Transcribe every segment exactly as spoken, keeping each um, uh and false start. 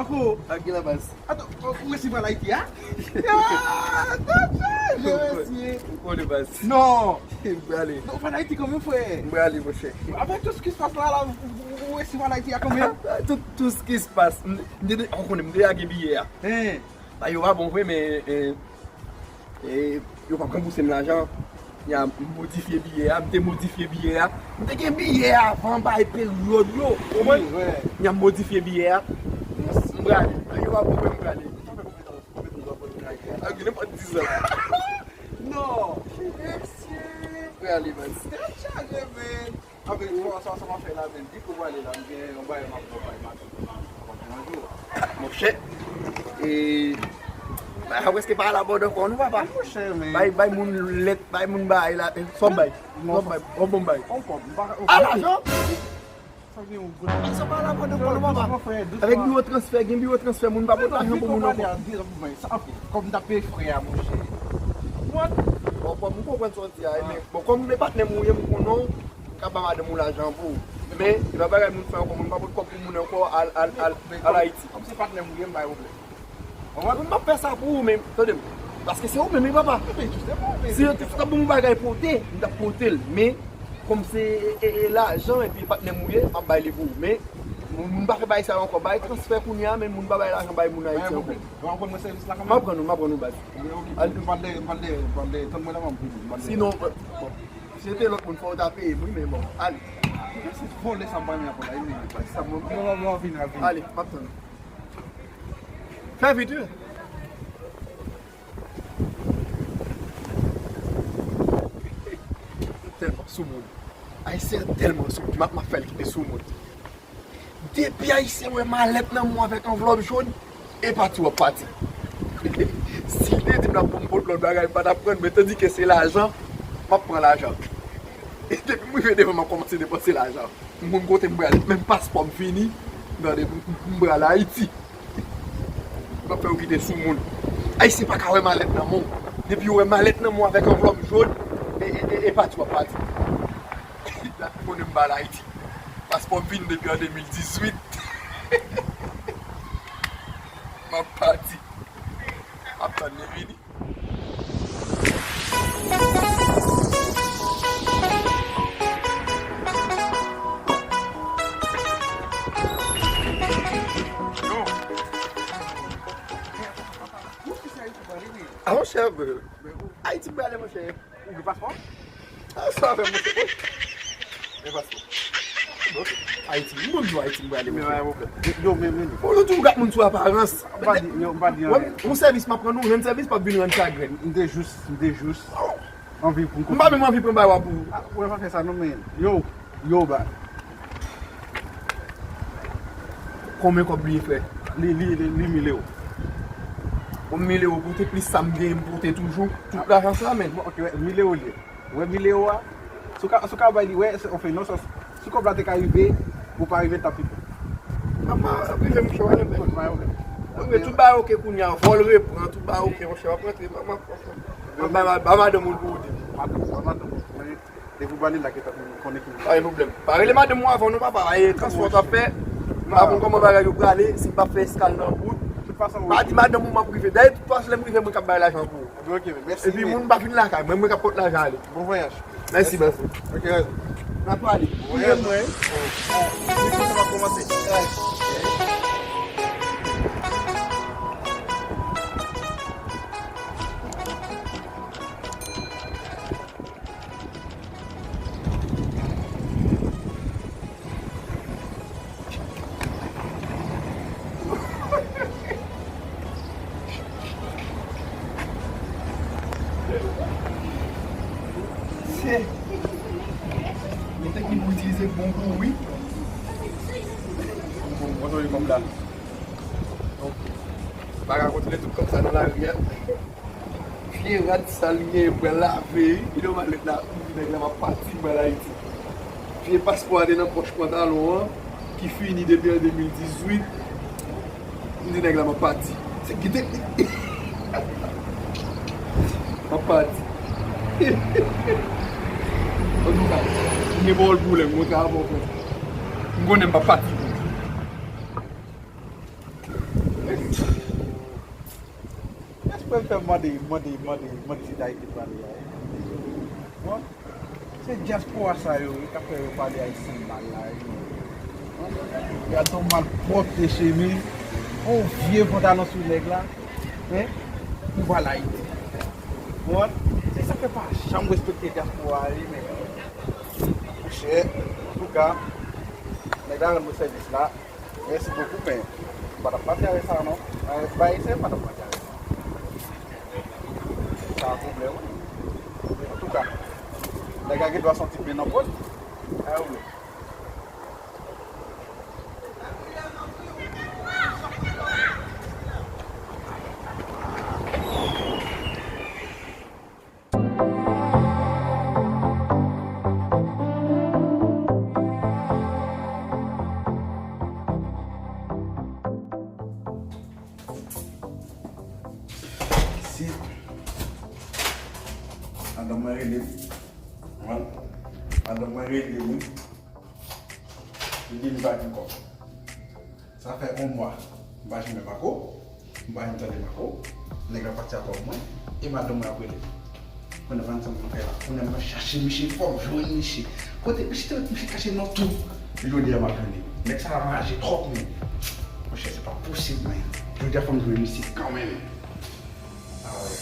Ako. Ak la baz. Ato, ou resevwa Ayiti a? Ya, tèt chaje, mesye. Ou konnen baz. Non. M prale. Non, ou pa Ayiti kanmenm, frè. M prale, monchè. Avèk tout sa ki se pase la, la, ou, ou, ou resevwa Ayiti a kanmenm? Tout, tout sa ki se pase. M, m te, ou konnen, m te lage biyè a. Hein. Ba yo pa bon vre, men, eh, E yo p ap ranbouse m lajan. Ya, m modifye biyè a, m te modifye biyè a. M te gen biyè a avan bay peryòd yo. Ou konprann? Wi, wi. Ya, m modifye biyè a. M prale. Yo p ap ranbouse m, m prale. Ak nenpòt dizan. Non. Mesye. M prale, man. Tèt chaje, man. Anben, sa, sa, sa m ap fè la, men, di pou w ale la, m gen yon bagay m ap, m ap, m ap, m ap, m ap di yon jou. Monchè, e, bagay sa prèske pa al abòd ankò, non, papa? Monchè, men. Bay, bay moun lèt, bay moun bagay la, e, sa w bay? Sa w bay? Ou bon bay? On kòb, m pa, on kòb. A, lajan? Sa gen yon gwo. Bagay sa pa al abòd ankò, non, papa? Dousman, frè, dousman. Avèk biwo transfè, gen biwo transfè, moun pa pot lajan pou moun ankò. Sa, ok, kòm m t ap peye frè a, monchè. What? Bon, kòm m konprann sa w di a, men, bon, kòm m e patnè m ou ye, m konnen w, m ka ba madanm ou lajan pou ou. Men, e pa bagay moun fè ankò, moun pa pot kòb pou moun ankò al, al, al, al Ayiti. Kòm se patnè m ou ye, m pa gen pwoblèm. Ou konprann? M p ap fè sa pou ou, men, tande m. Paske se ou menm, wi, papa. Men, jisteman, men. Si yo t ap ban m yon bagay pote, m t ap pote l. Men, kòm se, e, e, e, lajan, epi patnè m ou ye, m ap bay li pou ou. Men, moun, moun pa fè bagay sa yo ankò. Bay transfè kounye a, men moun pa bay lajan bay moun Ayiti ankò. Ou ap rann mwen sèvis la kanmenm? M ap rann ou, m ap rann ou, baz. Mwen okipe. Al. M pral dèyè, m pral dèyè, m pral dèyè. Tann mwen la, m ap vini, m pral dèyè. Sinon, bon, si se te lòt moun, fò w ta peye m, wi, men bon, ale. Kisa se vòlè sa m pa renmen ankò la, wi, men. Sa m, bon, bon, bon, vini, vini. Ale, m ap tann ou. Fè vit, wi. Tèlman soumoun. Ayisyen tèlman soumoun. M ap, m ap fè l kite soumoun. Depi Ayisyen wè malèt nan men w avèk anvlòp jòn, e pati w ap pati. Si l te di m l ap ban m pot lòt bagay, m pa t ap pran l, men tandike se lajan, m ap pran lajan. E depi m rive devan, m ap kòmanse depanse lajan. M konn kote m prale, menm paspò m fini, m tande m, m, m prale Ayiti. M ap fè yo kite soumoun. Ayisyen pa ka wè malèt nan men w. Depi yo wè malèt nan men w avèk anvlòp jòn, e, e, e, e pati w ap pati. Dat konnen m pa al Ayiti. Paspò m vin depi an de mil dizuit. M ap pati. M ap tann li vini. A, monchè, Ayiti m prale, monchè. Ou gen paspò? A, sa fè monchè. Wi. Gen paspò. Bon, Ayiti, m konn di w Ayiti m prale, monchè. Yo, men, men. Bon, nou toujou gad moun sou aparans. M pa di, yo, m pa di anyen. Yon sèvis m ap rann ou, rann sèvis p ap vin rann chagren. M te jis, m te jis anvi pou m konn. M pa menm anvi pran bagay w ap pou ou. A, ou pa fè sa non, men. Yo, yo, ba. Konbyen kòb li ye, frè? Li, li, li, li mil ewo. Bon, mil ewo, pote plis sa m genyen, m pote toujou. Tout lajan sa, men. Bon, ok, wè, mil ewo li ye. Wè, mil ewo a, si w ka, si w ka bay li, wè, se, anfen, non, sa, si kòb la te ka rive, ou pa rive, t ap pi bon. Papa, sa prive, monchè, wè, men. Tout bagay oke kounye a, vòl repran, tout bagay oke, monchè, w ap rantre, m ap, m ap, m ap ba, ba madanm ou l pou ou di. Madanm, ba madanm ou, men, depi w ba li la, ke t ap konnen ki. Pa gen pwoblèm. Pa rele madanm ou avan, non, papa, e, transpò w t ap fè, m pa konn kòman bagay yo prale, si m p ap fè eskal nan wout. Tout fason, pa di madanm ou m ap rive. Dayè, tout fason, lè m rive, mwen k ap bay lajan pou ou. Ok, mèsi. Epi moun pa vin lakay mwen, mwen k ap pot lajan ale. Bon vwayaj. Mèsi, mèsi. Ok, mèsi. N ap ale. Vwayaj. Touye mwen. Wi, sa va kòmanse. Se. Mete ki pou itilize bon kou, wi. Bon, bon, bon, bon, la. Donk, pa ka kontinye tout kòb sa nan lari a. Vye rad sal m genyen m pral lave, wi. Kite w malèt la, m di nèg la m ap pati, m pral Ayiti. Vye paspò a te nan pòch pantalon an, ki fini depi an de mil dizuit. M di nèg la m ap pati. Se kite. M ap pati. Antouka, m gen pawòl pou w lè m montre avè w, frè. M konnen m p ap pati. Espre m fè mande, mande, mande, mande si Dayiti pale a. Bon, se dyaspora sa yo wi k ap fè yo pale ayisyen mal la wi. Gad yon malpwòpte chemiz, yon vye pantalon sou nèg la, hein, pou pral Ayiti. Bon, se sa k fè pa janm respekte dyaspora a wi, men monchè, antouka, nèg la rann mwen sèvis la. Mèsi bokou, men m pa t ap pati avè sa non. Avè bagay serye, m pa t ap pati avè sa. Sa a pwoblèm wi. Antouka, nèg la gen dwa se yon ti plen nan po l. A wi. Si madanm mwen rele m, madanm mwen rele m, li di m pa gen kòb. Sa fè yon mwa m pa janm wè Marco, m pa janm tande Marco. Nèg la pati ak kòb mwen, e madanm mwen ap rele m. Konnen pa m sa m fè la. Konnen m ap chache misye, fò m jwenn misye. Kote misye te met misye kache nan tou. Jodi a m ap jwenn li. Nèg sa anraje twòp, men. Monchè, se pa posib, men. Jodi a fò m jwenn misye kanmenm. Ah ouais.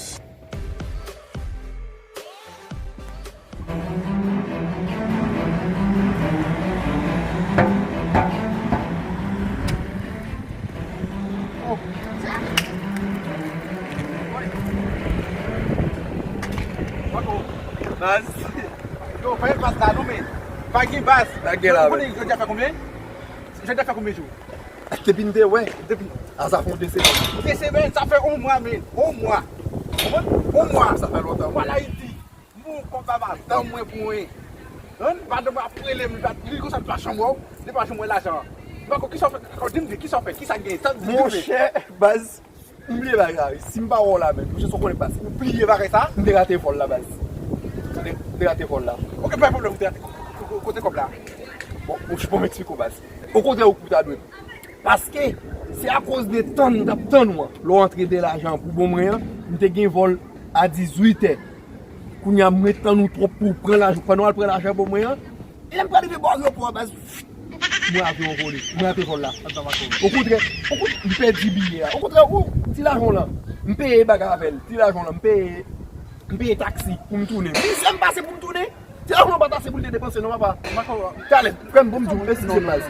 Baz. Yo, pa gen baz la non, men. Pa gen baz. Pa gen la, men. Jodi a fè konbyen? Jodi a fè konbyen jou? Depi n te wè. Depi. A, sa fè yon de semèn. De semèn, sa fè yon mwa, men. Yon mwa. Ou konprann? Yon mwa. Sa fè lontan. Mwa la, li di. Bon, kòb la pa dan mwen pou mwen. Hein? Madanm mwen ap rele m, li pa, li konsa, li pa janm wè w, li pa janm wè lajan an. Marco, kisa w fè? Di m, di, kisa w fè? Kisa k genyen? Sa, di m, di m. Monchè, baz, m bliye bagay la wi. Si m pa wè w la menm, monchè, sa w konnen baz. M bliye bagay sa. M te rate vòl la, baz. M te, m te rate vòl la. Ok, pa gen pwoblèm, ou te rate. Ko-, ko-, kote kòb la? Bon, monchè, bon, m eksplike w, baz. Okontrè, ou ta dwe. Paske, se akoz de tann m t ap tann ou an. Lè w antre de lajan pou bon mwen an, m te gen vòl a dizuit è. Kounye a, m ret tann ou twòp pou w pran lajan, pandan w al pran lajan pou mwen an. Lè m pral rive bò ayewopò a, baz, mwen avyon anvole, mwen rate vòl la. Okontrè, okontrè, m pèdi biyè a. Okontrè, ou, ti lajan w lan, m peye bagay avè l. Ti lajan w lan, m peye, m peye taksi pou m tounen. Mizè m pase pou m tounen. Ti lajan w lan pa t ase pou l te depanse non, papa. Talè, frè m, bon, m di w, eskize m, baz.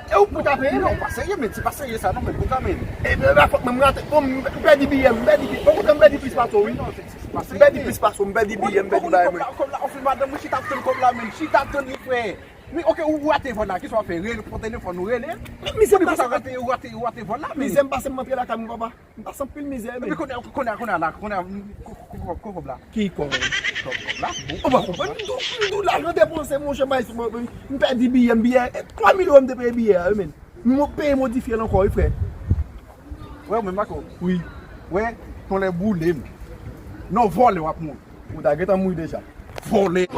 E ou pou ta peye, non, pa serye, men, se pa serye sa, non, men, pou ta, men. E, men, pa fòt mwen, m rate, bon, m pèdi biyè, m pèdi biyè. Okontrè, m pèdi plis pase w, wi. M pèdi plis pase w, m pèdi biyè, m pèdi bagay mwen. Kòb la, kòb la, anfen, madanm mwen chita ap tann kòb la, men, chita ap tann li, frè. Men, ok, ou, ou rate vòl la, kisa w ap fè? Rele pou telefòn ou, rele? Mizè m pase, ou rate, ou rate, ou rate vòl la, men. Mizè m pase, m antre lakay mwen, papa. M pase anpil mizè, men. Epi kounye a, kounye a, kounye a la, kounye a, ko-, ko-, ko-, ko-kòb la? Ki kòb? Kòb, kòb la. Bon, ou pa konprann, m di w, m di w, lajan depanse, monchè, bay, m pèdi biyè, m biyè, e twa mil ewo m te peye biyè a, wi, men. M peye modifye l ankò, wi, frè. Wè, men Marco. Wi. Wè, ton lè boule m. Non, vòlè w ap mouri. Ou ta gentan mouri deja. Vòlè.